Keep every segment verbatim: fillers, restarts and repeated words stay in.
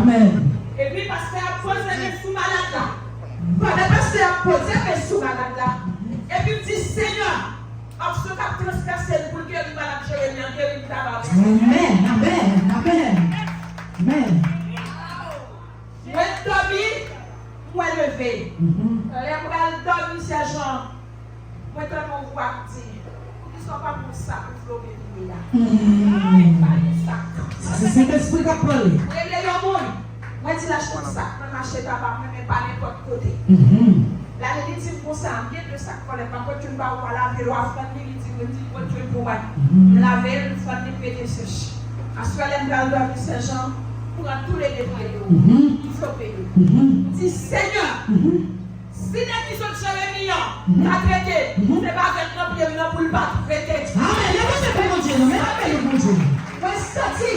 Amèn. Epi pastè a poze men sou malad la. Pandan pastè a poze men sou malad la, epi m di, Senyè, onksyon k ap transfèse l pou l geri malad Jeremi an, geri m tabare. Amèn, amèn, amèn. Amèn. Mwen dòmi, mwen leve. Mhm. Lè m pral dòmi, sèjan, mwen tande yon vwa k di, poukisa w pa pran sak ou flope pye a? Hmm. Ay, pa gen sak. Sa se Sentespri k ap pale. Mwen rele yon moun. Mwen di l achte yon sak nan mache Taba, mwen, men pa nenpòt kote. Mhm. L ale, li di m konsa, m gen de sak kòlèt, m ap rete yon ba ou pa lave, lè w ap fann li, li di, mwen di, Bondye pou mwen. Mhm. M lave l, m fann li, m mete sèch. Aswè, lè m pral dòmi, sèjan, pran toulede pye yo, mhm, m flope yo. Mhm. M di, Senyè, mhm, si nèg ki sot Jeremi an, mhm, ka trete, mhm, se pa avèk nan pye m nan pou l pa trete. Amèn. Leve men pou Bondye, non, men leve men pou Bondye. Mwen santi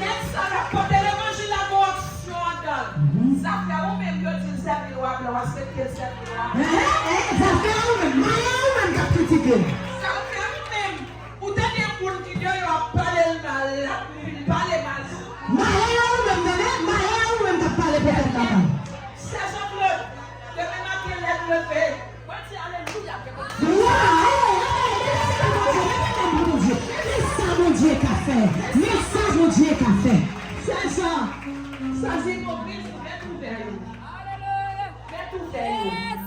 nèg sa l ap pote levanjil la gon onksyon anndan l. Mhm. Zafè ou menm, yo di l sèvi lwa blan, w aksepte l sèvi lwa blan. Eh, eh, eh, zafè ou menm, malè ou menm k ap kritike. Zafè ou menm, ou tande moun ki deyò ap pale l mal, l ap vin pale mal. Malè a ou menm, tande, malè a ou menm k ap pale pwofèt la mal. Sè Jean Claude, demen maten lè m leve, mwen di alelouya, ke Bondye. Waw! Hey, hey, hey, leve men pou Bondye, leve men pou Bondye. Men sa Bondye ka fè, men sa Bondye ka fè. Sè Jean, sa se ipokrit, mèt ouvè yo. Mèt ouvè yo.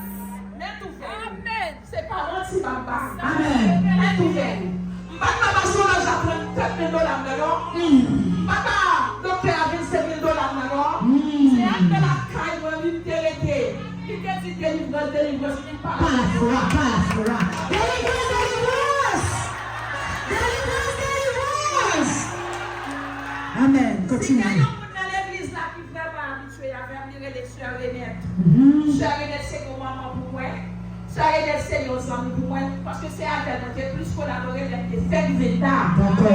Mèt ouvè yo. Amèn. Se pa manti m ap ba. Amèn. Mèt ouvè yo. M pa t ba astrolòj la trannsenk mil dola m nan, non. Mm. M pa t ba doktè a vennsenk mil dola m nan, non. Mm. Se anndan lakay mwen li m te rete. Li te di delivrans, delivrans, li pa. Pa lafwa, pa lafwa. Delivrans, delivrans! Delivrans, delivrans! Amèn. Kontinye. Si gen yon moun nan legliz la ki vrèman abitye avè m, li rele Sè Renette. Mhm. Sè Renette se yon manman pou mwen. Sè Renette se yon zanmi pou mwen. Paske se avè l mwen te plis kolabore lè m te fèk vin la. Dakò.